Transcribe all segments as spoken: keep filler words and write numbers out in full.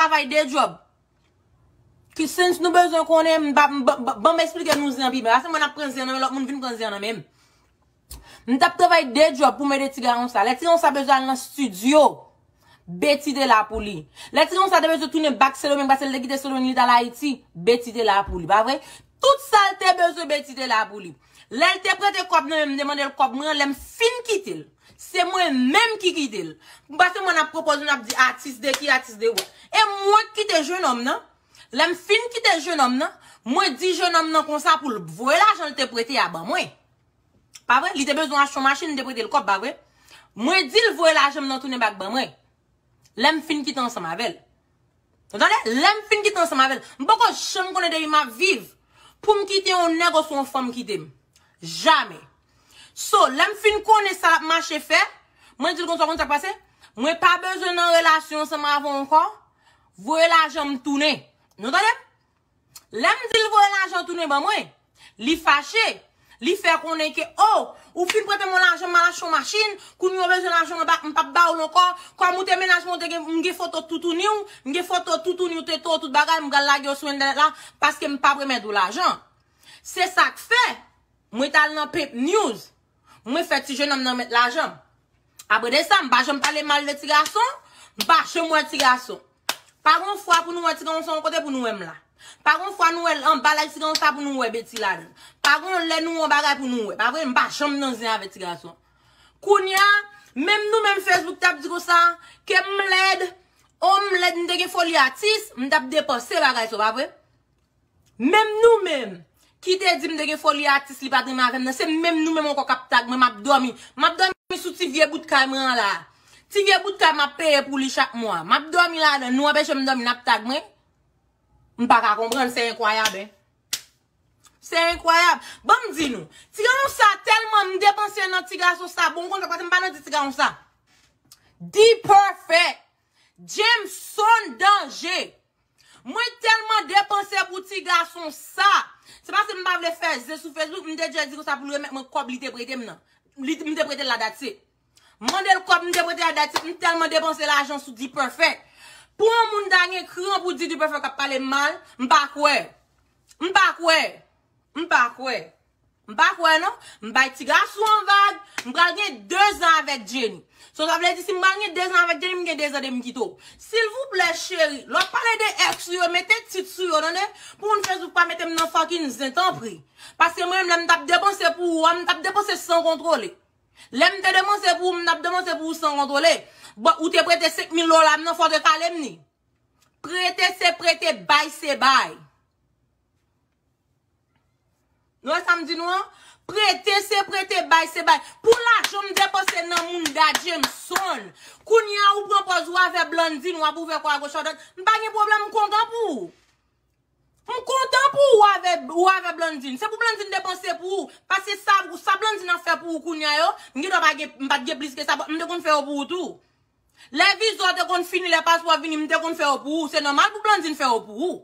travay de djòb. Ki sens nou bezwen konnen, m pa, m, ban, ban, ban m eksplike nou zen an pi byen. Paske mwen ap pran zen nan men lòt moun vin pran zen nan men m. M t ap travay de djòb pou m ede ti gason sa. Lè ti gason sa bezwen al nan estidyo, Betty te la pou li. Lè ti gason sa te bezwen tounen back Sendomeng, paske l te kite Sendomeng, li t al Ayiti, Betty te la pou li, pa vre? Tout sa l te bezwen, Betty te la pou li. Lè l te prete kòb nan men m, m te mande l kòb mwen an, lè m fin kite l, se mwen menm ki kite l. Paske mwen ap pwopoze, n ap di atis de ki, atis de wè. E mwen k kite jennonm nan. Lè m fin kite jennonm nan, mwen di jennonm nan konsa pou l voye lajan l te prete a ban mwen. Pa vre? Li te bezwen achte yon machin, m te prete l kòb, pa vre? Mwen di l voye lajan m nan tounen back ban mwen. Lè m fin kite ansanm avè l. Ou tande? Lè m fin kite ansanm avè l. M poko janm konnen depi m ap viv pou m kite yon nèg oswa yon fanm kite m. Jamè. So, lè m fin konnen sa l ap mache fè, mwen di l konsa, konn sa k pase? Mwen pa bezwen nan relasyon ansanm avè w ankò. Voye lajan m tounen. Nou tande m? Lè m di l voye lajan tounen ban mwen, li fache. Li fè konnen ke, o, ou fin prete m yon lajan, m al achte yon machin, kounye a w bezwen lajan, m pa, m p ap ba w l ankò. Kòm ou te mennaj mwen, ou te gen, m gen foto toutouni w, m gen foto toutouni w te to, tout bagay, m pral lage yo sou entènèt la, paske m p ap remèt ou lajan. Se sa k fè, mwen t al nan Pimp News, mwen fè ti jennonm nan met lajan m. Apre de sa, m pa janm pale mal de ti gason, m pa janm wè ti gason. Pa gon fwa pou nou wè ti gason yon kote pou nou wè m la. Pa gon fwa nou wè l anba live ti gason sa pou nou wè Betty ladan. Pa gon lè nou wè yon bagay pou nou wè. Pa vre, m pa janm nan zen avèk ti gason. Kounye a, menm nou menm Facebook t ap di konsa, ke m lèd, o m lèd, m te gen foli atis, m t ap depanse bagay sa, pa vre? Menm nou menm, ki te di m te gen foli atis, li pa t renmen avè m nan, se menm nou menm ankò k ap tag mwen, m ap dòmi. M ap dòmi sou ti vye bout kay mwen an la. Ti vye bout kay m ap peye pou li chak mwa. M ap dòmi ladan, nou anpeche m dòmi, n ap tag mwen. M pa ka konprann, se enkwayab, en. Se enkwayab. Ban m di nou, ti gason sa tèlman m depanse nan ti gason sa, bon, ou konn sa k pase, m pa nan di ti gason sa. D-Perfect, Jameson Danger. Mwen tèlman depanse pou ti gason sa. Se paske m pa vle fè zen sou Facebook, m te djè di konsa pou l remèt mwen kòb li te prete m nan. Li, m te prete l la, that's it. M mande l kòb, m te prete l la, that's it. M tèlman depanse lajan sou D-Perfect. Pou yon moun ta gen kran pou di D-Perfect ap pale m mal, m pa kwè. M pa kwè. M pa kwè. M pa kwè non. M bay ti gason an vag. M pral gen dezan avèk Jenny. So, sa vle di, si m pral gen dezan avèk Jenny, m gen dezan de m kite w. Silvouplè, cheri, lè w ap pale de ex ou yo, mete tit sou yo, tande? Pou moun Facebook pa mete m nan fucking zen, tanpri. Paske mwen menm, lè m t ap depanse pou ou a, m t ap depanse san kontwole. Lè m te depanse pou ou, m t ap depanse pou ou san kontwole. Bon, ou te prete senk mil dola m nan, fò w te kale m ni. Prete se prete, bay se bay. Nou wè sa m di nou an? Prete se prete, bay se bay. Pou lajan m depanse nan mounda Jameson, kounye a ou pran pòz ou avè Blandine, w ap ouvè kò a goch a dwat. M pa gen pwoblèm, m kontan pou ou. M kontan pou ou avè, ou avè Blandine. Se pou Blandine depanse pou ou. Paske sa, sa Blandine ap fè pou ou kounye a yo, m gendwa pa gen, m pa t gen plis ke sa, m te konn fè yo pou ou tou. Lè viza w te konn fini, lè paspò vini, m te konn fè yo pou ou. Se nòmal pou Blandine fè yo pou ou.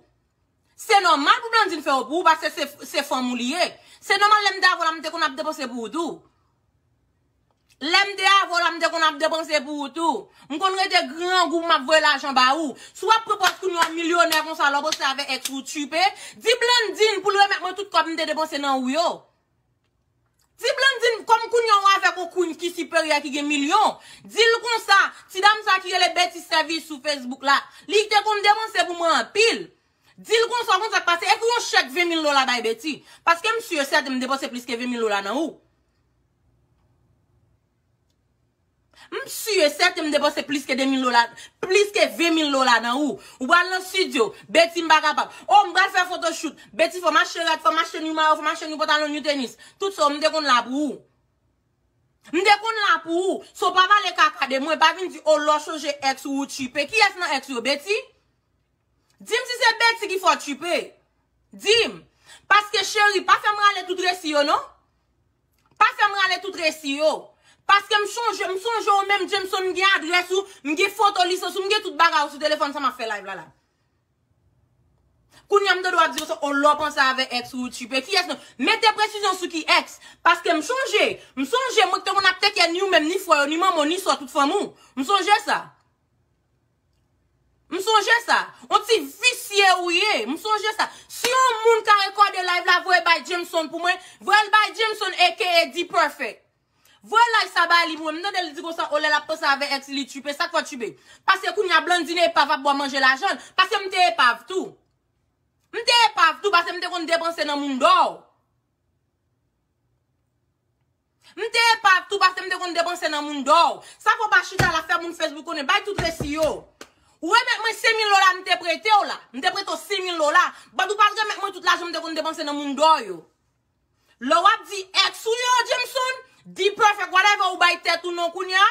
Se nòmal pou Blandine fè yo pou ou, paske se, se fanm ou li ye. Se nòmal, lè m te avè w la, m te konn ap depanse pou ou tou. Lè m te avè w la, m te konn ap depanse pou ou tou. M konn rete grangou, m ap voye lajan ba ou. Si w ap pran pòz kounye a w milyonè konsa, lè w panse avè ex ou tchipe, di Blandine pou l remèt mwen tout kòb m te depanse nan ou yo. Di Blandine, kòm kounye a w avèk yon queen ki siperyè, ki gen milyon, di l konsa, ti dam sa ki rele Betty Service sou Facebook la, li te konn depanse pou mwen anpil. Di l konsa, w konn sa k pase, ekri yon chèk ven mil dola bay Betty. Paske m si e sèten m depanse plis ke ven mil dola nan ou. M si e sèten m depanse plis ke de mil dola, plis ke ven mil dola nan ou. Ou pral nan estidyo, Betty m pa kapab. O, m pral fè photoshoot, Betty fò m achte rad, fò m achte new mayo, fò m achte new pantalon, new tenis. Tout sa, m te konn la pou ou. M te konn la pou ou. So, pa pale kaka de mwen, pa vin di, o, lè w chonje ex ou, ou tchipe. Kiyès nan ex yo, Betty? Di m si se Betty ki fè w tchipe. Di m. Paske cheri, pa fè m rale tout resi yo non. Pa fè m rale tout resi yo. Paske m chonje, m sonje w menm, Jameson, m gen adrès ou, m gen foto lisans ou, m gen tout bagay ou sou telefòn sa m ap fè live la la. Kounye a m tande w ap di konsa, o, lè w panse avè ex ou, ou tchipe. Kiyès non? Mete presizyon sou ki ex. Paske m chonje, m sonje mwen ki te konn ap teke ni ou menm, ni frè yo, ni manman w, ni sè w, tout fanmi w. M sonje sa. M sonje sa. On ti visye ou ye. M sonje sa. Si yon moun ka rekòde live la, voye bay Jameson pou mwen. Voye l bay Jameson, aka D-Perfect. Voye live sa ba li pou mwen. M tande l di konsa, o lè l ap panse avè ex li tchipe. Sa k fè w tchipe? Paske kounye a Blandine epav ap ba w manje lajan l. Paske m te epav tou. M te epav tou, paske m te konn depanse nan moun dò w. M te epav tou, paske m te konn depanse nan moun dò w. Sa fè w pa chita la fè moun Facebook konnen, bay tout resi yo. Ou remèt mwen senk mil dola m te prete w la. M te prete w senk mil dola. But ou pa t remèt mwen tout lajan m te konn depanse nan moun dò w yo. Lè w ap di ex ou yo, Jameson, D-Perfect, whatever, ou bay tèt ou non kounye a.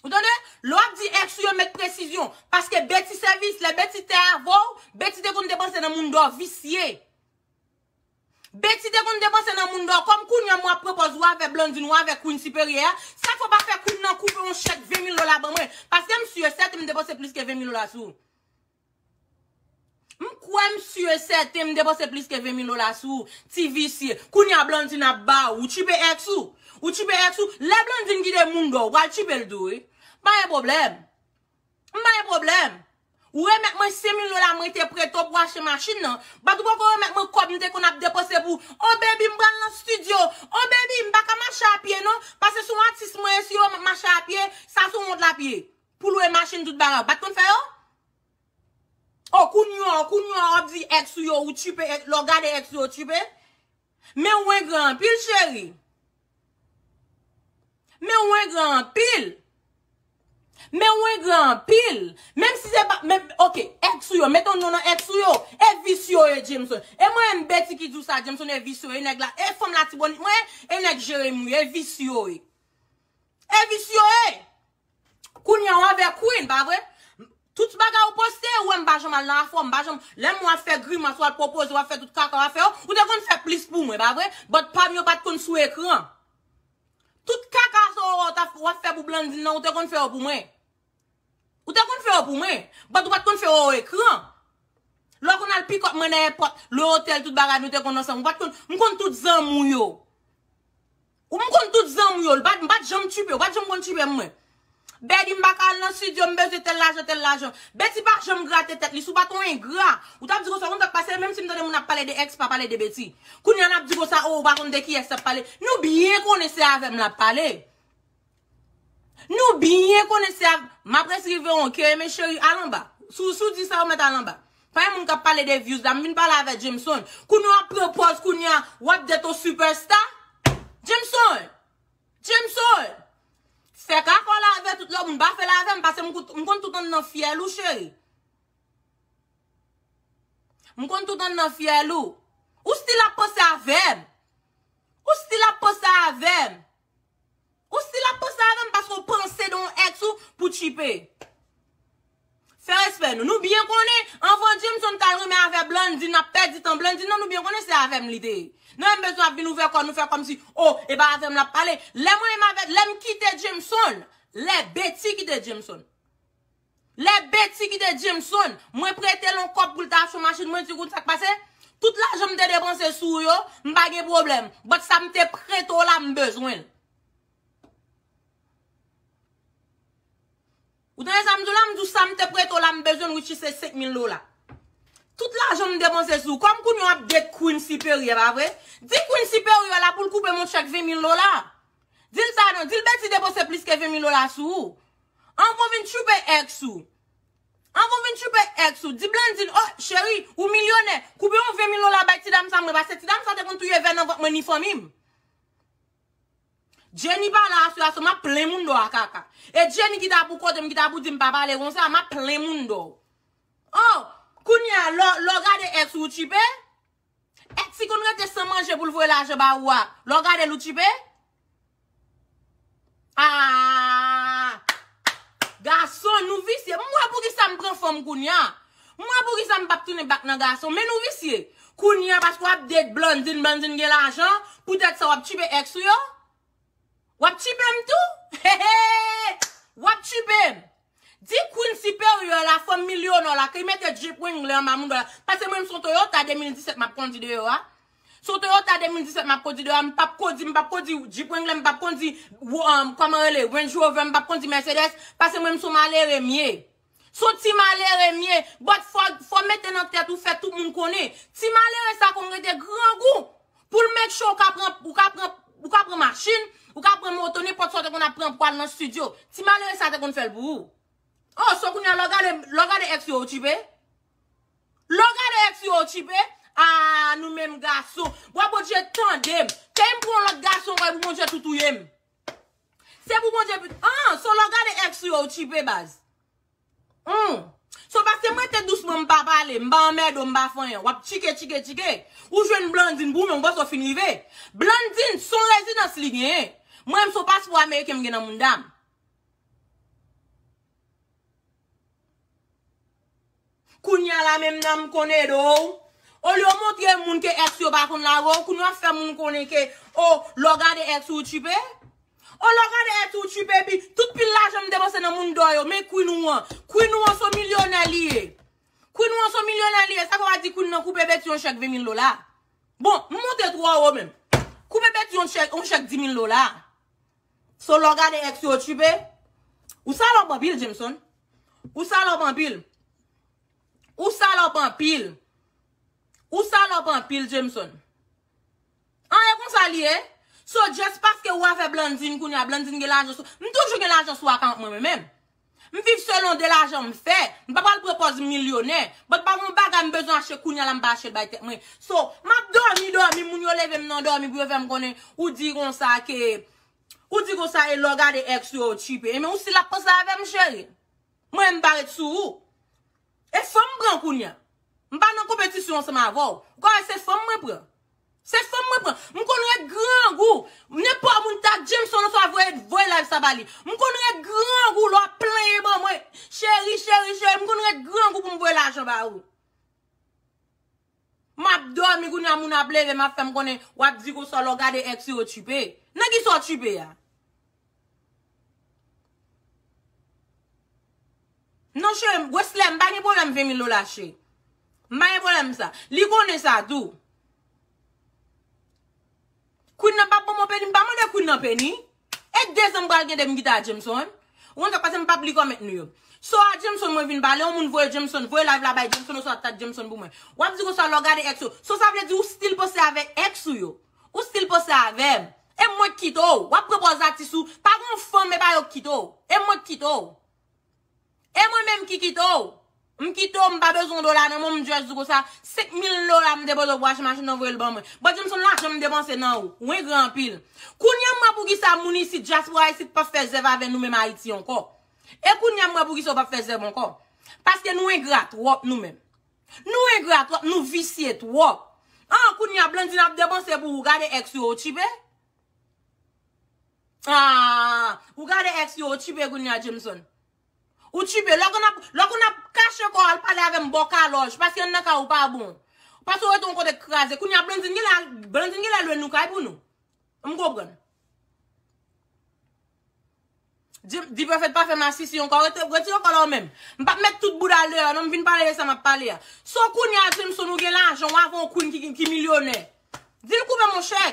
Ou tande? Lè w ap di ex ou yo, met presizyon. Paske Betty sèvis, lè Betty te avè w, Betty te konn depanse nan moun dò w, visye. Betty te konn depanse nan moun dò w. Kòm kounye a m w ap pran pòz ou avè Blandine, ou avè Queen Siperyè a, sa fè w pa fè Queen nan koupe yon chèk ven mil dola ban mwen. Paske m si e sèten m depanse plis ke ven mil dola sou ou. M kwè m si e sèten m depanse plis ke ven mil dola sou ou, ti visye. Kounye a Blandine ap ba ou. Ou tchipe ex ou. Ou tchipe ex ou. Lè Blandine kite moun dò w, ou pral tchipe l tou, wi. Pa gen pwoblèm. M pa gen pwoblèm. Ou remèt mwen senk mil dola mwen te prete w pou achte machin nan. But ou poko remèt mwen kòb m te konn ap depanse pou, o baby, m pral nan studio. O baby, m pa ka mache a pye non. Paske se yon atis mwen ye, si yo m ap mache a pye, sa se yon wont l ap ye. Pou lwe machin, tout bagay. Ou pa t konn fè yo? O kounye a, kounye a, w ap di ex ou yo, ou tchipe, ex, lè w gade ex ou yo, ou tchipe. Men w engran anpil, cheri. Men w engran anpil. Men w engran anpil. Menm si se pa, men, ok, ex ou yo, mete yon non nan ex ou yo. E vis yo ye, Jameson. E mwen menm Betty ki di w sa, Jameson, e vis yo ye, nèg la. E fanm Latibonit mwen, e nèg Jeremi, e vis yo ye. E vis yo ye. Kounye a w avè Queen, pa vre? Tout bagay ou poste, ou wè m pa janm al nan afè w, m pa janm, lè m w ap fè grimas, w al pwopoze, w ap fè tout kaka w ap fè yo, ou te konn fè plis pou mwen, pa vre? But pa m yo pa t konn sou ekran. Tout kaka sa w ap, w ap fè pou Blandine nan, ou te konn fè yo pou mwen. Ou te konn fè yo pou mwen, but ou pa t konn fè yo ekran. Lè w konn al pick up mwen nan èpòt, le otèl, tout bagay, nou te konn ansanm. Ou pa t konn, m konn tout zanmi w yo. Ou m konn tout zanmi w yo. Li pa t, m pa t janm tchipe, ou pa t janm konn tchipe mwen. Betty, m pa ka al nan studio, m bezwen tèl lajan, tèl lajan. Betty pa janm grate tèt li, si w pa t yon engra. Ou t ap di konsa, ou konn sa k pase, menm si m tande moun ap pale de ex, pa pale de Betty. Kounye a l ap di konsa, o, ou pa konn de kiyès l ap pale. Nou byen konnen se avè m l ap pale. Nou byen konnen se av-, m ap resi rive yon kè, men cheri, al anba. Si w, si w di sa, ou mèt al anba. Pa gen moun k ap pale de views la, m vin pale avè Jameson. Kounye a w ap pran pòz, kounye a, w ap date yon superstar. Jameson! Jameson! Fè kaka w la avè tout lòt moun, pa fè l avè m, paske m kout-, m konn tout anndan fyèl ou, cheri. M konn tout anndan fyèl ou. Ou still ap panse avè m. Ou still ap panse avè m. Ou still ap panse avè m paske w panse de yon ex ou pou tchipe. Fè respè nou. Nou byen konnen, anvan Jameson t al renmen avè Blandine, n ap pèdi tan Blandine nan, nou byen konnen se avè m li te ye. Nou menm bezwen ap vin ouvè kò nou, fè kòmsi, o, e pa avè m l ap pale. Lè mwen menm avè, lè m kite Jameson, lè Betty kite Jameson. Lè Betty kite Jameson, mwen prete l yon kòb pou l ta achte yon machin, mwen di, kout sa k pase? Tout lajan m te depanse sou ou yo, m pa gen pwoblèm. But sa m te prete w la, m bezwen l. Ou tande sa m di w la? M di w sa m te prete w la, m bezwen l, which is se senk mil dola. Tout lajan m depanse sou ou. Kòm kounye a w ap date Queen Siperyè, pa vre? Di Queen Siperyè la pou l koupe m yon chèk ven mil dola. Di l sa non, di l Betty depanse plis ke ven mil dola sou ou. Anvan w vin tchipe ex ou. Anvan w vin tchipe ex ou, di Blandine, o, cheri, ou milyonè, koupe yon ven mil dola bay ti dam sa mwen, paske ti dam sa te konn touye vè nan vant mwen ni fanmi m. Jenny pa la aswè a, so m ap plen moun dò a kaka. E Jenny ki ta pou kote m, ki ta pou di m pa pale konsa, m ap plen moun dò. O, kounye a, lè w, lè w gade ex ou, ou tchipe? Ex ki konn rete san manje pou l voye lajan ba ou a, lè w gade l ou tchipe? Ah! Gason, nou visye. M wè poukisa m pran fanm kounye a. M wè poukisa m p ap tounen back nan gason. Men nou visye. Kounye a, paske w ap date Blandine, Blandine gen lajan, poutèt sa w ap tchipe ex ou yo? W ap tchipe m tou? Hehe! W ap tchipe m. Di Queen Siperyè la, fanm milyonè la, ki mete Jeep Wrangler anba mouda la. Paske mwen, m se yon Toyota de mil disèt m ap kondi deyò a. Se yon Toyota de mil disèt m ap kondi deyò a. M p ap kondi, m p ap kondi Jeep Wrangler, m p ap kondi, um, kòman rele, Range Rover, m p ap kondi Mercedes. Paske mwen, m se yon malere m ye. Se yon ti malere m ye, but fò, fò mete nan tèt ou, fè tout moun konnen. Ti malere sa konn rete grangou pou l make sure ou ka pran, ou ka pran, ou ka pran machin, ou ka pran moto, nenpòt sa w te konn ap pran pou al nan studio. Ti malere sa te konn fè l pou ou. Oh, so kounye a lè w gade, lè w gade ex yo, ou tchipe? Lè w gade ex yo, ou tchipe? Ah, nou menm gason. Bwa Bondye tande m. Ke m pran yon lòt gason ankò, e pou Bondye tou touye m. Se pou Bondye pi-, ah, so lè w gade ex yo, ou tchipe, baz. Hmm. So paske mwen te dousman, m pa pale, m pa anmède w, m pa fè anyen. W ap tchike, tchike, tchike. Ou jwenn Blandine pou mwen, ou panse w fin rive. Blandine, se yon rezidans li genyen. Mwen menm, se yon paspò ameriken m gen nan mounda m. Kounye a la menm nan m konn ede w. Olye w montre moun ke ex yo pa konn lage w, kounye a w ap fè moun konnen ke, o, lè w gade ex ou tchipe. O, lè w gade ex ou tchipe, epi tout pil lajan m depanse nan moun dò yo, men queen ou an. Queen ou an se yon milyonè li ye. Queen ou an se yon milyonè li ye, sa fè w a di queen nan koupe Betty yon chèk ven mil dola. Bon, m monte twò wo menm. Koupe Betty yon chèk, yon chèk di mil dola. So, lè w gade ex yo tchipe, ou salòp anpil, Jameson. Ou salòp anpil. Ou salòp anpil. Ou salòp anpil, Jameson. An, e konsa li ye. So, just paske ou avè Blandine kounye a, Blandine gen lajan sou, m toujou gen lajan sou akant mwen, mwen menm. M viv selon de lajan m fè. M pa pral pran pòz milyonè. But pa gon bagay m bezwen achte kounye a la, m pa achte l bay tèt mwen. So, m ap dòmi, dòmi, moun yo leve m nan dòmi pou yo fè m konnen, ou di konsa ke, ou di konsa e lè w gade ex yo, ou tchipe. Ebyen, ou still ap panse avè m, cheri. Mwen, m pa ret sou ou. E fanm m pran kounye a. M pa nan konpetisyon ansanm avè w. Ou kwè se fanm mwen pran? Se fanm mwen pran. M konn ret grangou. Nenpòt moun ta Jameson oswa voye, voye live sa ba li. M konn ret grangou lè w ap plenyen ban mwen. Cheri, cheri, cheri, m konn ret grangou pou m voye lajan ba ou. M ap dòmi kounye a, moun ap leve, m ap fè m konnen, w ap di konsa lè w gade ex yo tchipe. Nan kisa w tchipe a? Non, cheri, Wesley, m pa gen pwoblèm ven mil dola, cheri. M pa gen pwoblèm sa. Li konnen sa tou. Queen nan p ap ban mwen peni, m pa mande Queen nan peni. E de zan m pral gen de m kite a Jameson. Ou konn sa k pase, m p ap li kòmèt nou yo. So a Jameson mwen vin pale, yon moun voye Jameson, voye live la bay Jameson, oswa tag Jameson pou mwen. W ap di konsa lè w gade ex yo. So sa vle di ou still panse avèk ex ou yo. Ou still panse avè m. E mwen k kite w. W ap pran pòz atis ou. Pa gen yon fanm, e pa yo k kite w. E mwen k kite w. E mwen menm ki kite w. M kite w, m pa bezwen yon dola nan men w, m just di konsa, senk mil dola m depoze pou achte machin nan voye l ban mwen. But Jameson, lajan m depanse nan ou. Ou engra anpil. Kounye a m wè poukisa moun isit, dyaspora isit, p ap fè zèv avè nou menm Ayiti ankò. E kounye a m wè poukisa w p ap fè zèv ankò. Paske nou engra twòp nou menm. Nou engra twòp, nou visye twòp. An, kounye a Blandine ap depanse pou ou, gade ex yo, ou tchipe? Ah, ou gade ex yo, ou tchipe kounye a Jameson. Ou tchipe, lè w konn ap, lè w konn ap kache kò w al pale avè m bò kalòj, paske anndan kay ou pa bon. Paske w rete yon kote k kraze. Kounye a Blandine genlè, Blandine genlè lwe nou kay pou nou. M konprann. Di, di Perfect pa fè masisi ankò, rete, retire kò la w menm. M p ap met tout bouda l deyò, non, m vin pale de sa m ap pale a. So kounye a Jameson ou gen lajan, w avè yon queen ki, ki, ki milyonè. Di l koupe monchè.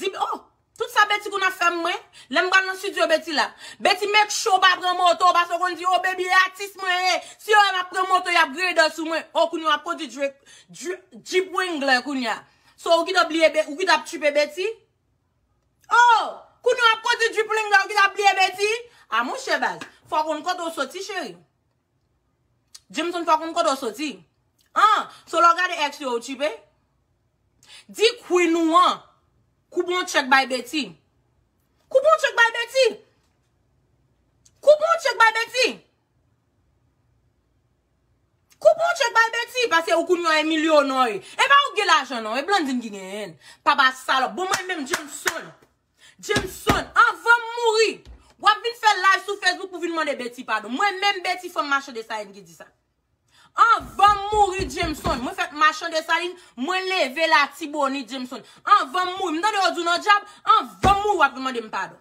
Di, oh, tout sa Betty konn ap fè m mwen. Lè m pral nan studio Betty la. Betty make sure w pa pran moto, paske w konn di, oh, baby, e atis mwen ye. Si yo wè m ap pran moto, y ap grade sou mwen. Oh, kounye a w ap kondui Jeep, Jeep, Jeep Wrangler kounye a. So, ou kite bliye Be-, ou kite ap tchipe Betty? Oh, kounye a w ap kondui Jeep Wrangler, ou kite ap bliye Betty? A monchè baz, fò w konn kote w soti, cheri. Jameson, fò w konn kote w soti. An, so lè w gade ex yo, ou tchipe? Di queen ou an, koupe yon tchèk bay Betty. Koupe yon tchèk bay Betty. Koupe yon tchèk bay Betty. Koupe yon tchèk bay Betty, paske ou kounye a e milyonè. E pa ou k gen lajan non, e Blandine ki genyen l. Papa salòp. Bon, mwen menm Jameson. Jameson, anvan m mouri, w ap vin fè live sou Facebook pou vin mande Betty padon. Mwen menm Betty, fanm machan Desalin ki di sa. Anvan m mouri, Jameson, mwen fèt machan Desalin, mwen leve Latibonit, Jameson. Anvan m mouri, m tande yo di w nan dyab, anvan m mouri, w ap vin mande m padon.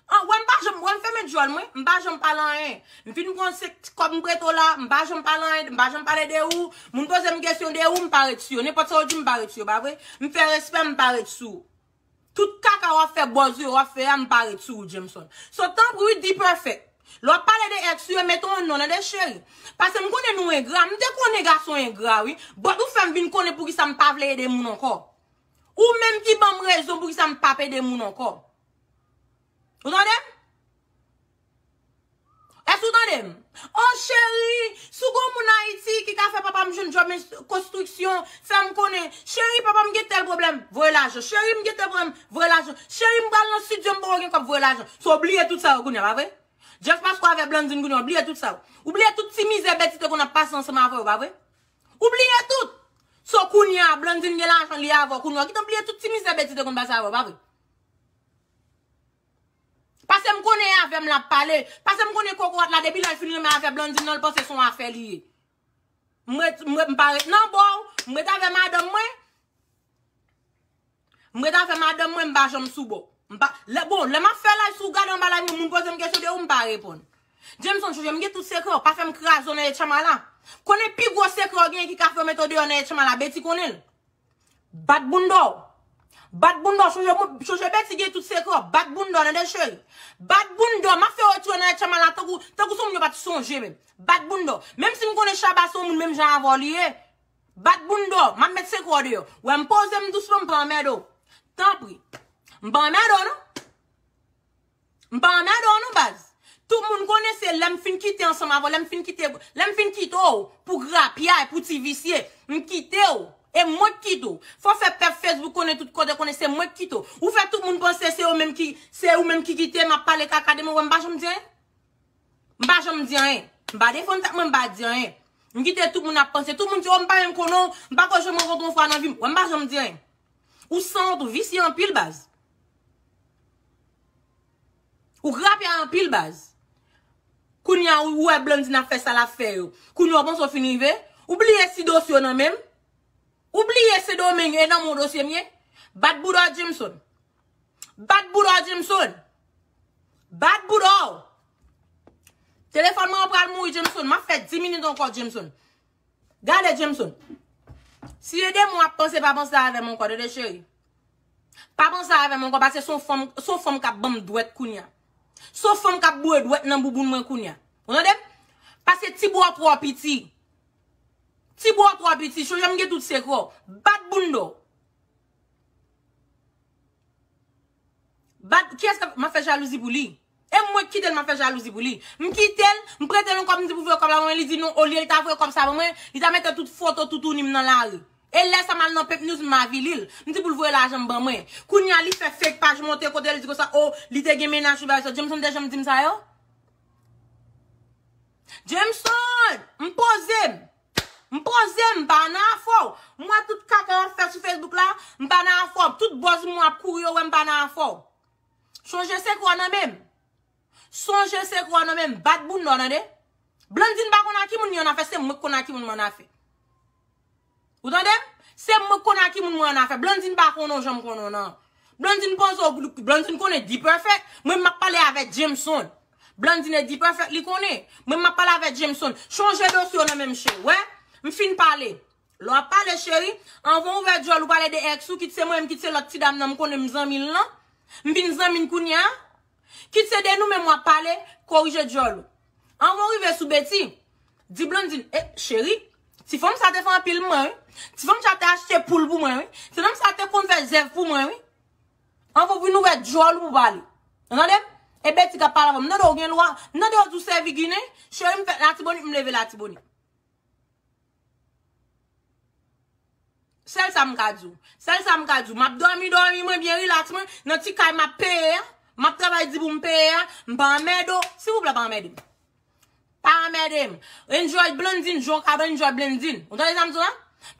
An, wè m pa janm, wè m fèmen djòl mwen, m pa janm pale anyen. M fin pran se kòb m prete w la, m pa janm pale anyen, m pa janm pale de ou. Moun poze m kesyon de ou, m pa ret sou yo. Nenpòt sa yo di, m pa ret sou yo, pa vre? M fè respè, m pa ret sou ou. Tout kaka w ap fè, bòz yo w ap fè a, m pa ret sou ou, Jameson. So, tanpri, wi, D-Perfect. Lè w ap pale de ex ou yo, mete yon non, tande cheri. Paske m konnen nou engra. M te konnen gason engra, wi. But ou fè m vin konnen poukisa m pa vle ede moun ankò. Ou menm ki ban m rezon poukisa m p ap ede moun ankò. Ou tande m? Èske ou tande m? Oh, cheri, si w gon moun Ayiti ki ka fè papa m jwenn djòb konstriksyon, fè m konnen. Cheri, papa m gen tèl pwoblèm, voye lajan. Cheri, m gen tèl pwoblèm, voye lajan. Cheri, m pral nan estidyo, m poko gen kòb, voye lajan. So, w bliye tout sa yo kounye a, pa vre? Just paske w avè Blandine kounye a, w bliye tout sa yo. Ou bliye tout ti mizè Betty te konn ap pase ansanm avè w, pa vre? Ou bliye tout. So, kounye a, Blandine gen lajan, li avè w kounye a. Ou gentan bliye tout ti mizè Betty te konn pase avè w, pa vre? Paske m konnen e avè m l ap pale. Paske m konnen kokorat la, depi lè l fin renmen avè Blandine nan, l panse se yon afè li ye. M ret, m ret, m pa ret nan bò w, m ret avè madanm mwen. M ret avè madanm mwen, m pa janm sou bò. M pa, lè, bon, lè m ap fè live, si w gade anba live mwen, moun poze m kesyon de ou, m pa reponn. Jameson, chonje m gen tout sekrè w, pa fè m kraze w nan etchanma la. Konnen pi gwo sekrè w genyen ki ka fè w mete w deyò nan etchanma la, Betty konnen l. Bat bounda w. Bat bounda w. Chonje, chonje Betty gen tout sekrè w. Bat bounda w, tande cheri. Bat bounda w. M ap fè w retire nan etchanma la tankou, tankou se yon moun yo pa t sonje menm. Bat bounda w. Menm si m konnen Shabba se yon moun menm jan avè w li ye. Bat bounda w. M ap met sekrè w deyò. Wè m poze m dousman, m pa anmède w. Tanpri. M pa anmède w non. M pa anmède w non baz. Tout moun konnen se lè m fin kite ansanm avè w, lè m fin kite, lè m fin kite w pou grapyay, pou ti visye, m kite w. E mwen k kite w. Fò fè pèp Facebook konnen tout kote, konnen se mwen k kite w. Ou fè tout moun panse se ou menm ki, se ou menm ki kite m ap pale kaka de mwen, wè m pa janm di anyen. M pa janm di anyen. M pa defann tèt mwen, m pa di anyen. M kite tout moun ap panse. Tout moun di, oh, m pa menm konnen w, m pa ko janm rankontre w yon fwa nan vi m. Wè m pa janm di anyen. Ou sanwont, ou visye anpil baz. Ou grapyay anpil baz. Kounye a ou wè Blandine ap fè sa l ap fè yo. Kounye a ou panse w fin rive. Ou bliye si dosye w nan men m. Ou bliye Sendomeng e nan men w dosye m ye. Bat bounda w Jameson. Bat bounda w Jameson. Bat bounda w. Telefòn mwen an pral mouri Jameson. M ap fè dis minit ankò Jameson. Gade Jameson. Si e de mwen w ap panse, pa panse avè m ankò, tande cheri. Pa panse avè m ankò, paske se yon fanm, se yon fanm k ap ban m dwèt kounye a. Se yon fanm k ap boure dwèt nan bouboun mwen kounye a. Ou tande m? Paske ti bra w twò piti. Ti bra w twò piti, chonje m gen tout sekrè w. Bat bounda w. Bat, kiyès k ap, m ap fè jalouzi pou li? E mwen k kite l, m ap fè jalouzi pou li. M kite l, m prete l yon kòb, m di pou voye kòb la ban mwen, li di non, olye l ta voye kòb sa ban mwen, li ta mete tout foto toutouni m nan lari. E lè sa m al nan Pep News, m avili l. M di pou l voye lajan m ban mwen. Kounye a, li fè fake paj monte kote l di konsa, oh, li te gen mennaj, bagay sa. Jameson te janm di m sa yo? Jameson, m poze m. M poze m, m pa nan afè w. M wè tout kaka w ap fè sou Facebook la, m pa nan afè w. Tout buzz mwen ap kouri yo wè m pa nan afè w. Chonje sekrè w nan men m. Sonje sekrè w nan men m. Bat bounda w, tande? Blandine pa konn a ki moun li annafè, se mwen k konn a ki moun m annafè. Ou tande m? Se mwen k konn a ki moun mwen annafè. Blandine pa konnen w jan m konnen w nan. Blandine panse w, Blandine konnen D-Perfect. Mwen m ap pale avèk Jameson. Blandine e D-Perfect li konnen. Mwen m ap pale avèk Jameson. Chonje dosye w nan men m cheri. Wè, m fin pale. Lè w ap pale cheri, anvan w ouvè djòl ou pale de ex ou, kit se mwen menm, kit se lòt ti dam nan, m konnen m zanmi l lan. M vin zanmi l kounye a. Kit se de nou menm w ap pale, korije djòl ou. Anvan w rive sou Betty, di Blandine, e, cheri, ti fanm sa te fè anpil mwen, wi. Ti fanm sa te achte poul pou mwen, wi. Ti fanm sa te konn fè zèv pou mwen, wi. Anvan w vin ouvè djòl ou pou pale. Ou tande m? E Betty k ap pale avè w. M tande w gen lwa, m tande w di w sèvi ginen, cheri m fèt Latibonit, m leve Latibonit. Sèl sa m ka di w. Sèl sa m ka di w. M ap dòmi, dòmi, mwen byen rilaks, mwen. Nan ti kay m ap peye a. M ap travay di pou m peye a. M pa anmède w. Silvouplè, pa anmède m. Pa anmède m. Enjoy Blandine, jan w ka enjoy Blandine. Ou tande sa m di w la?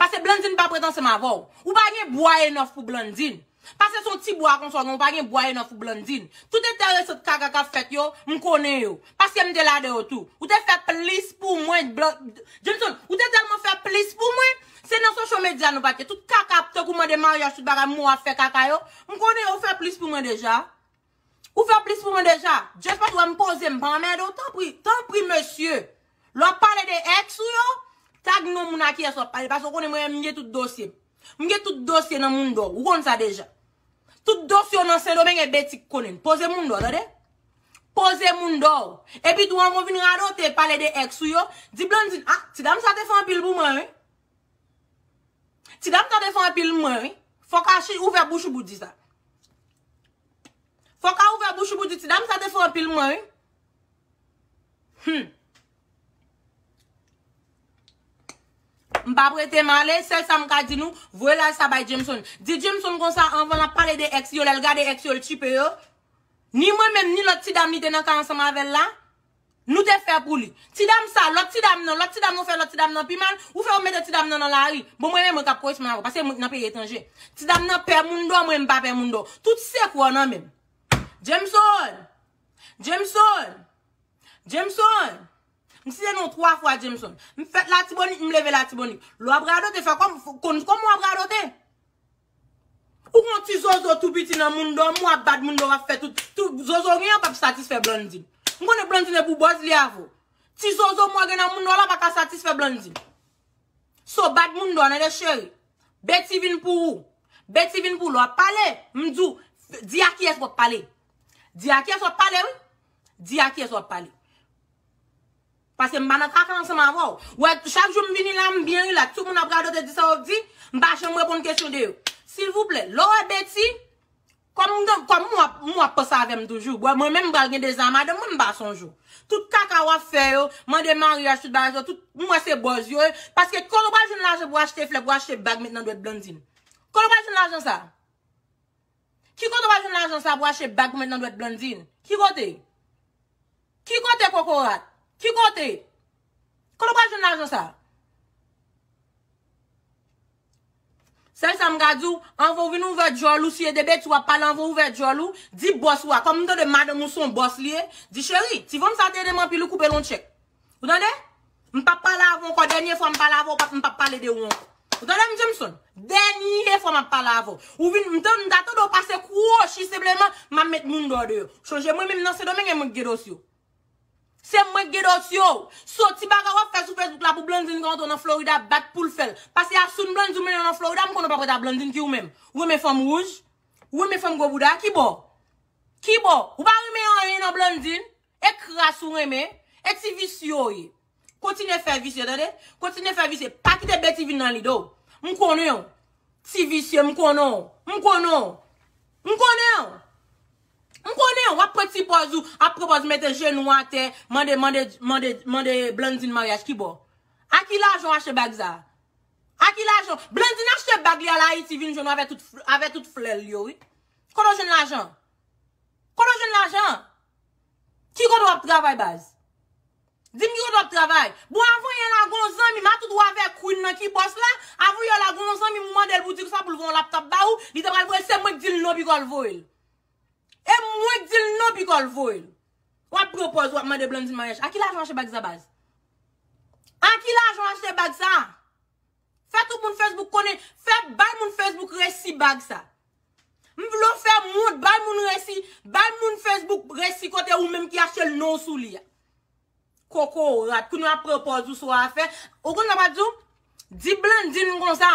Paske Blandine pa prèt ansanm avè w. Ou pa gen bwa enòf pou Blandine. Paske se yon ti bwa konsa w gen, ou pa gen bwa enòf pou Blandine. Tout enteresan kaka k ap fèt yo, m konnen yo. Paske m te la de yo tou. Ou te fè plis pou mwen, Blan-, Jameson, ou te tèlman fè plis pou mwen. Se nan social media nou pa t ye. Tout kaka ap tankou mande maryaj, tout bagay, mwen w ap fè kaka yo. M konnen yo, ou fè plis pou mwen deja. Ou fè plis pou mwen deja. Just paske w wè m poze, m pa anmède w, tanpri, tanpri, mesye. Lè w ap pale de ex ou yo, tag non moun a kiyès w ap pale, paske w konnen mwen menm m gen tout dosye. M gen tout dosye nan Mundo, ou konn sa deja. Tout dosye w nan Sendomeng e Betty k konnen l. Poze Mundo, tande? Poze moun dò. Epi tou anvan w vin radote, pale de ex ou yo, di Blandine, ah, ti dam sa te fè anpil pou mwen, wi. Ti dam sa te fè anpil pou mwen, wi. Fòk a chi ouvè bouch ou pou di sa. Fòk a ouvè bouch ou pou di ti dam sa te fè anpil pou mwen, wi. Hmm. M p ap rete m ale, sèl sa m ka di nou, voye laj sa bay Jameson. Di Jameson konsa anvan l ap pale de ex yo, lè l gade ex yo, l tchipe yo. Ni mwen menm, ni lòt ti dam li te nan kay ansanm avè l la, nou te fè pou li. Ti dam sa, lòt ti dam nan, lòt ti dam nan fè lòt ti dam nan pi mal, ou fè yo mete ti dam nan nan lari. Bon, mwen menm, mwen k ap korespond avè w, paske mwen nan peyi etranje. Ti dam nan pè moun dò, mwen m pa pè moun dò. Tout sekrè w nan men m. Jameson! Jameson! Jameson! M site non w twa fwa, Jameson. M fèt Latibonit, m leve Latibonit. Lè w ap radote, fè kòm, konn kòman w ap radote. Ou gon ti zozo tou piti nan moun dòm, w ap bat moun dòm, w ap fè tout, tout zozo gen an p ap satisfè Blandine. M konnen Blandine e pou bòz li avè w. Ti zozo mwen gen nan moun dòm la pa ka satisfè Blandine. So bat moun dòm, tande cheri. Beti vin pou ou. Beti vin pou ou. Lè w ap pale, m di w, di a kiyès w ap pale. Di a kiyès w ap pale, wi. Di a kiyès w ap pale. Paske m pa nan kaka ansanm avè w. Wè, chak jou m vini la, m byen rilaks. Tout moun ap radote, di sa yo di, m pa janm reponn kesyon de yo. Silvouplè, lè w wè Beti, kòm m gen, kòm m w ap, m w ap panse avè m toujou. Bon, mwen menm m pral gen deza madanm mwen, m pa sonje w. Tout kaka w ap fè yo, mande maryaj, tout bagay sa, tout, m wè se bòz yo ye. Paske kote w pral jwenn lajan pou achte flè, pou achte bag met nan dwèt Blandine? Kote w pral jwenn lajan sa? Ki kote w pral jwenn lajan sa pou achte bag pou met nan dwèt Blandine? Ki kote? Ki kote, kokorat? Ki kote? Kote w pral jwenn lajan sa? Sèl sa m ka di w, anvan w vin ouvè djòl ou, si e de Beti w ap pale, anvan w ouvè djòl ou, di bòs ou a. Kòm m tande madanm ou se yon bòs li ye, di cheri, ti fanm sa te ede m anpil, ou koupe l yon tchèk. Ou tande? M p ap pale avè w ankò. Dènye fwa m pale avè w, m p ap pale de ou ankò. Ou tande m, Jameson? Dènye fwa m ap pale avè w. Ou vin, m ta, m ta tande w pase kwochi senpleman, m ap met moun dò deyò. Chonje mwen menm nan Sendomeng e mwen k gen dosye w. Se mwen k gen dosye w. So ti bagay w ap fè sou Facebook la pou Blandine ka antre nan Florida, bat pou l fè l. Paske a soun Blandine ou mennen nan Florida, m konnen w p ap ret a Blandine ki ou menm. Ou renmen fanm wouj? Ou renmen fanm gwo bouda? Ki bò? Ki bò? Ou pa renmen anyen nan Blandine? E kras ou renmen, e ti visye w ye. Kontinye fè visye, tande? Kontinye fè visye. Pa kite Beti vin nan lide w. M konnen w. Ti visye, m konnen w. M konnen w. M konnen w. M konnen w. W ap pran ti pòz ou, ap pran pòz mete jenou atè, mande, mande, mande, mande Blandine maryaj ki bò? A ki lajan w achte bag sa? A ki lajan? Blandine achte bag li al Ayiti vin jwenn w avè tout, avè tout flè l yo, wi. Kote w jwenn lajan? Kote w jwenn lajan? Ki kote w ap travay, baz? Di m ki kote w ap travay. Bon, avan yè la, gon zanmi m, a tout ou avè Queen nan ki bòs la, avan yè la, gon zanmi m ou mande l pou di sa pou l voye yon laptop ba ou, li te pral voye, se mwen k di l non piko l voye l. E mwen k di l non piko l voye l. W ap pran pòz, w ap mande Blandine maryaj. A ki lajan w achte bag sa, baz? A ki lajan w achte bag sa? Fè tout moun Facebook konnen, fè bay moun Facebook resi bag sa. M vle w fè moun, bay moun resi, bay moun Facebook resi kote ou menm ki achte l non w sou li a. Kokorat, kounye a pran pòz ou sou afè. Ou konn sa m ap di w? Di Blandine konsa.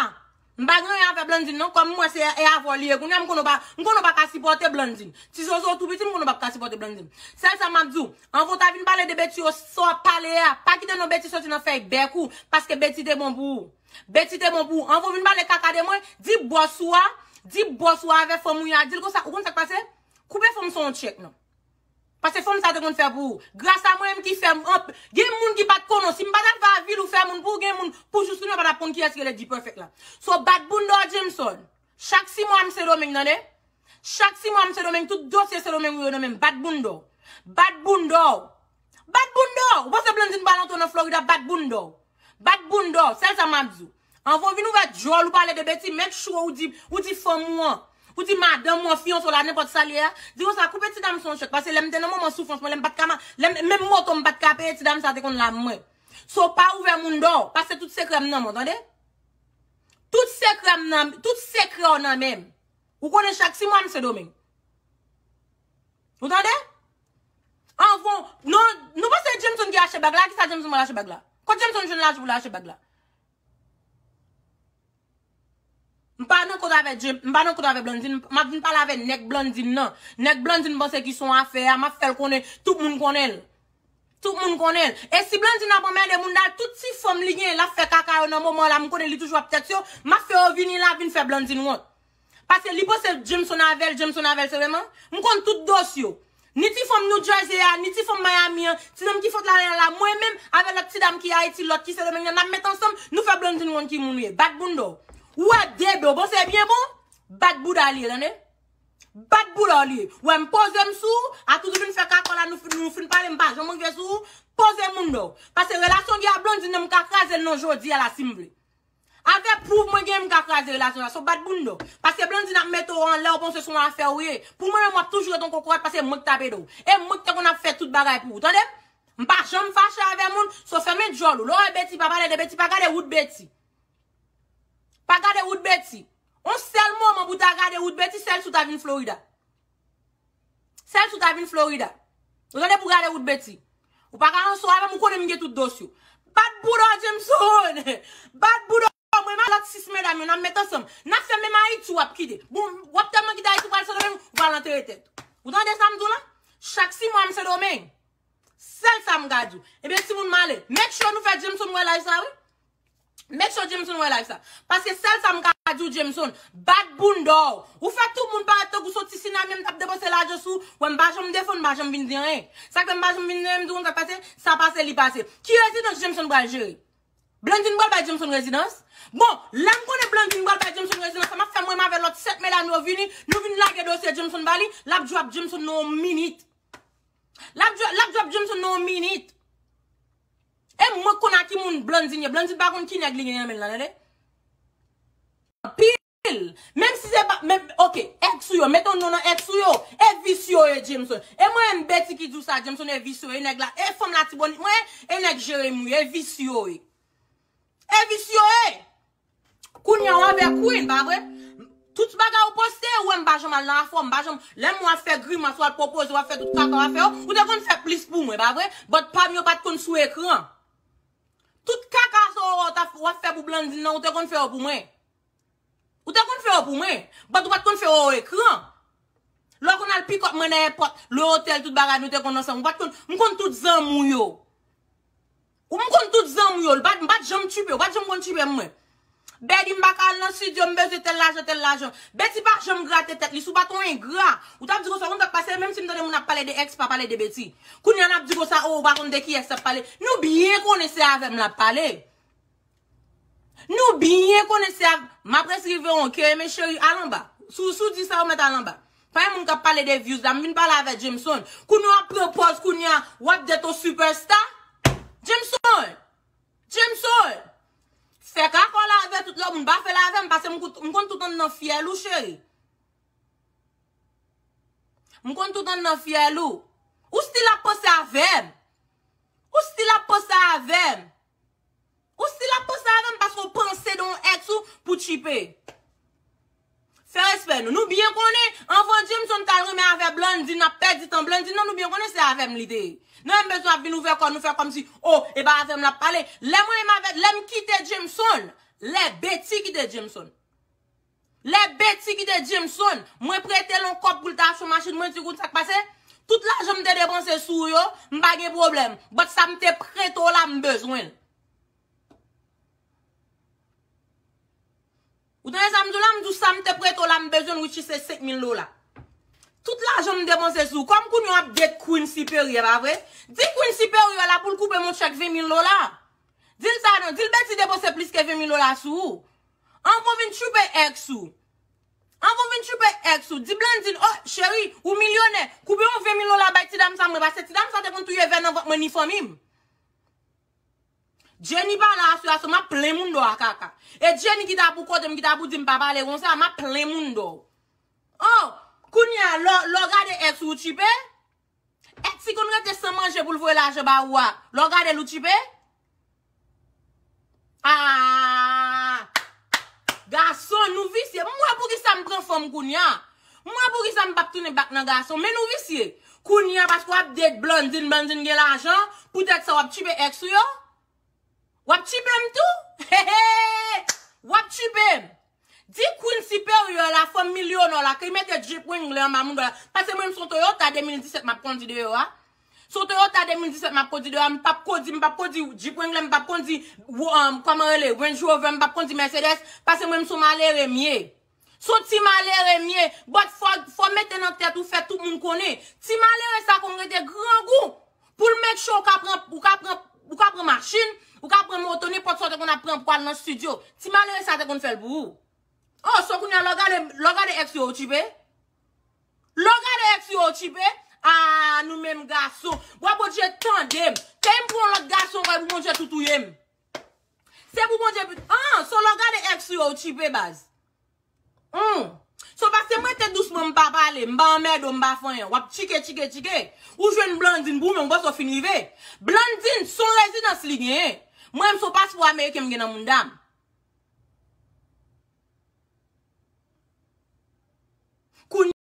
M pa gen anyen avè Blandine non, kòm m wè se e avè w li ye. Kounye a m konnen w pa, m konnen w pa ka sipòte Blandine. Ti zozo w tou piti, m konnen w p ap ka sipòte Blandine. Sèl sa m ap di w, anvan w ta vin pale de Beti yo, sa w ap pale a, pa kite non Beti soti nan fèy bèk ou, paske Beti te bon pou ou. Beti te bon pou ou. Anvan w vin pale kaka de mwen, di bòs ou a, di bòs ou a avè fanm ou a, di l konsa, ou konn sa k pase? Koupe fanm sa yon tchèk non. Paske fanm sa te konn fè pou ou. Gras a mwen menm ki fè m anp-, gen moun ki pa t konnen w. Si m pa t al va vil ou fè moun pou ou, gen moun pou jis kounye a pa t ap konn kiyès ki rele D-Perfect la. So bat bounda w Jameson. Chak sis mwa m Sendomeng, tande? Chak sis mwa m Sendomeng, tout dosye Sendomeng ou yo nan men m. Bat bounda w. Bat bounda w. Bat bounda w. Ou panse Blandine pral antre nan Florida, bat bounda w. Bat bounda w. Sèl sa m ap di w. Anvan w vin ouvè djòl ou pale de Beti, make sure ou di, ou di fanm ou an, ou di madanm ou an, fiyanse w la, nenpòt sa l ye a, di konsa, koupe ti dam sa yon tchèk, paske lè m te nan moman soufrans mwen, lè m pa t ka ma-, lè m, menm moto m pa t ka peye, ti dam sa te konn la mwen. So pa ouvè moun dò, paske tout sekrè m nan men w, tande? Tout sekrè m nan, tout sekrè w nan men m. Ou konnen chak sis mwa m Sendomeng. Ou tande? Anvan, non, nou panse Jameson ki achte bag la? Kisa Jameson pral achte bag la? Kot Jameson jwenn lajan pou l achte bag la? M pa nan kont avè James, m pa nan kont avè Blandine, m ap vin pale avè nèg Blandine nan. Nèg Blandine panse ki son afè a, m ap fè l konnen, tout moun konnen l. Tout moun konnen l. E si Blandine ap anmède moun nan, tout ti fanm li gen, l ap fè kaka yo nan moman la, m konnen li toujou ap tèt yo, m ap fè yo vini la, vin fè Blandine wont. Paske li panse Jameson avè l, Jameson avè l, se vreman. M konn tout dosye yo. Ni ti fanm New Jersey a, ni ti fanm Miami an, ti nonm ki fòt la la, mwen menm, avè lòt ti dam ki Ayiti, lòt ki Sendomeng nan, n ap met ansanm, nou fè Blandine wont ki moun ou ye. Bat bounda w. Ou wè de do, bon, se byen bon? Bat bouda li ye, tande? Bat bouda w li ye. Ou wè m poze m sou ou, a tout ou vin fè kakò la, nou fin, nou fin pale, m pa janm rive sou ou, poze bounda w. Paske relasyon gen a Blandine nan, m ka kraze l nan jodi a la si m vle. Avè pwouv mwen gen, m ka kraze relasyon sa. So bat bounda w. Paske Blandine ap mete w anlè, ou panse se yon afè ou ye. Pou mwen menm, w ap toujou ret yon kokorat paske mwen k t ap ede w. E mwen k te konn ap fè tout bagay pou ou. Tande? M pa janm fache avè moun, so fèmen djòl ou. Lè w wè Betty, pa pale de Betty, pa gade wout Betty. Pa gade wout Betty. On sèl moman pou w ta gade wout Betty, sèl si w ta vin Florida. Sèl si w ta vin Florida. Ou tande pou gade wout Betty. Ou pa ka anso avè m, ou konnen m gen tout dosye w. Bat bouda w, Jameson! Bat bouda w, mwen, m a lòt sis medam yo, n ap met ansanm. N ap fè menm Ayiti w ap kite. Bon, w ap tèlman kite Ayiti, w pral Sendomeng, w pral antere tèt ou. Ou tande sa m di w la? Chak sis mwa m Sendomeng. Sèl sa m ka di w. Ebyen, timoun m ale. Make sure nou fè Jameson wè live sa, wi. Make sure Jameson wè live sa. Paske sèl sa m ka di w, Jameson, bat bounda w. Ou fè tout moun parèt tankou se yon ti sinamyon m t ap depanse lajan sou ou. Wè, m pa janm defann, m pa janm vin di anyen. Sa k fè m pa janm vin di anyen, m di w konn sa k pase, sa pase, li pase. Ki rezidans Jameson pral jere? Blandine pral bay Jameson rezidans? Bon, lè m konnen Blandine pral bay Jameson rezidans, sa m ap fè mwen avè lòt sèt medam yo vini, nou vin lage dosye Jameson ba li, l ap drop Jameson nan yon minit. L ap drop, l ap drop Jameson nan yon minit. E mwen k konn a ki moun Blandine ye. Blandine pa konn ki nèg li gen nan men l la, tande? Anpil. Menm si se pa, men, ok, ex ou yo, mete yon non nan ex ou yo. E vis yo ye, Jameson. E mwen menm Betty ki di w sa, Jameson, e vis yo ye, nèg la, e fanm Latibonit mwen, e nèg Jeremi, e vis yo ye. E vis yo ye. Kounye a w avè Queen, pa vre? Tout bagay ou poste, ou wè m pa janm al nan afè w, m pa janm, lè m wè w ap fè grimas, w ap pwopoze, w ap fè tout kaka w ap fè yo, ou te konn fè plis pou mwen, pa vre? But pa m yo pa t konn sou ekran. Tout kaka sa w wè w t ap, w ap fè pou Blandine nan, ou te konn fè yo pou mwen. Ou te konn fè yo pou mwen, but ou pa t konn fè yo ekran. Lè w konn al pick up mwen nan èpòt, le otèl, tout bagay, nou te konn ansanm. Ou pa t konn, m konn tout zanmi w yo. Ou m konn tout zanmi w yo. Li pa t, m pa t janm tchipe, ou pa t janm konn tchipe mwen. Betty, m pa ka al nan studio, m bezwen tèl lajan, tèl lajan. Betty pa janm grate tèt li, si w pa t yon engra. Ou t ap di konsa, ou konn sa k pase, menm si m tande moun ap pale de ex, pa pale de Betty. Kounye a n ap di konsa, o, ou pa konn de kiyès l ap pale. Nou byen konnen se avè m l ap pale. Nou byen konnen se avè m. M ap resi rive yon kè, men cheri, al anba. Si w, si w di sa, ou mèt al anba. Pa gen moun k ap pale de views la, m vin pale avè Jameson. Kounye a w ap pran pòz, kounye a w ap date yon superstar. Jameson! Jameson! Fè kakò la avè tout lòt moun, pa fè l avè m, paske m kout-, m konn tout anndan fyèl ou, cheri. M konn tout anndan fyèl ou. Ou still ap panse avè m. Ou still ap panse avè m. Ou still ap panse avè m paske w panse de yon ex ou pou tchipe. Fè respè nou. Nou byen konnen, anvan Jameson t al renmen avè Blandine, n ap pèdi tan Blandine nan, nou byen konnen se avè m li te ye. Nou menm bezwen ap vin ouvè kò nou, fè kòmsi, o, e pa avè m l ap pale. Lè mwen menm avè, lè m kite Jameson, lè Betty kite Jameson. Lè Betty kite Jameson, mwen prete l yon kòb pou l ta achte yon machin, mwen di, kout sa k pase? Tout lajan m te depanse sou ou yo, m pa gen pwoblèm. But sa m te prete w la, m bezwen l. Ou tande sa m di w la? M di w sa m te prete w la, m bezwen l, which is se senk mil dola. Tout lajan m depanse sou ou. Kòm kounye a w ap date Queen Siperyè, pa vre? Di Queen Siperyè la pou l koupe m yon tchèk ven mil dola. Di l sa non, di l Betty depanse plis ke ven mil dola sou ou. Anvan w vin tchipe ex ou. Anvan w vin tchipe ex ou, di Blandine, o, cheri, ou milyonè, koupe yon ven mil dola bay ti dam sa mwen, paske ti dam sa te konn touye vè nan vant mwen ni fanmi m. Jenny pa la aswè a, so m ap plen moun dò a kaka. E Jenny ki ta pou kote m, ki ta pou di m pa pale konsa, m ap plen moun dò. O, kounye a, lè w, lè w gade ex ou tchipe, ex ki konn rete san manje pou l voye lajan ba ou a, lè w gade l ou tchipe. Ah! Gason, nou visye. M wè poukisa m pran fanm kounye a. M wè poukisa m p ap tounen back nan gason. Men nou visye. Kounye a, paske w ap date Blandine, Blandine gen lajan, poutèt sa w ap tchipe ex ou yo? W ap tchipe m tou? Hehe! W ap tchipe m. Di Queen Nò la, ki mete Jeep Wrangler anba mouda la. Paske mwen, m se yon Toyota de mil disèt m ap kondi deyò a. Se yon Toyota de mil disèt m ap kondi deyò a. M p ap kondi, m p ap kondi Jeep Wrangler, m p ap kondi, um, kòman rele, Range Rover, m p ap kondi Mercedes. Paske mwen, m se yon malere m ye. Se yon ti malere m ye. But fò, fò mete nan tèt ou, fè tout moun konnen. Ti malere sa konn rete grangou. Pou l make sure ou ka pran, ou ka pran, ou ka pran machin, ou ka pran moto, nenpòt sa w te konn ap pran pou al nan studio. Ti malere sa te konn fè l pou ou. Oh, so kounye a, lè w gade, lè w gade ex yo, ou tchipe? Lè w gade ex yo, ou tchipe? Ah, nou menm gason. Bwa Bondye tande m. Ke m pran lòt gason, wè pou Bondye tou touye m. Se pou Bondye pit-, ah, so lè w gade ex yo, ou tchipe baz. Hmm. So paske mwen te dousman, m pa pale, m pa anmède w, m pa fè anyen. W ap tchike, tchike, tchike. Ou jwenn Blandine pou men, ou panse w fin rive. Blandine, se yon rezidans li genyen. Mwen, m se yon paspò ameriken m gen nan mouda m. Kounye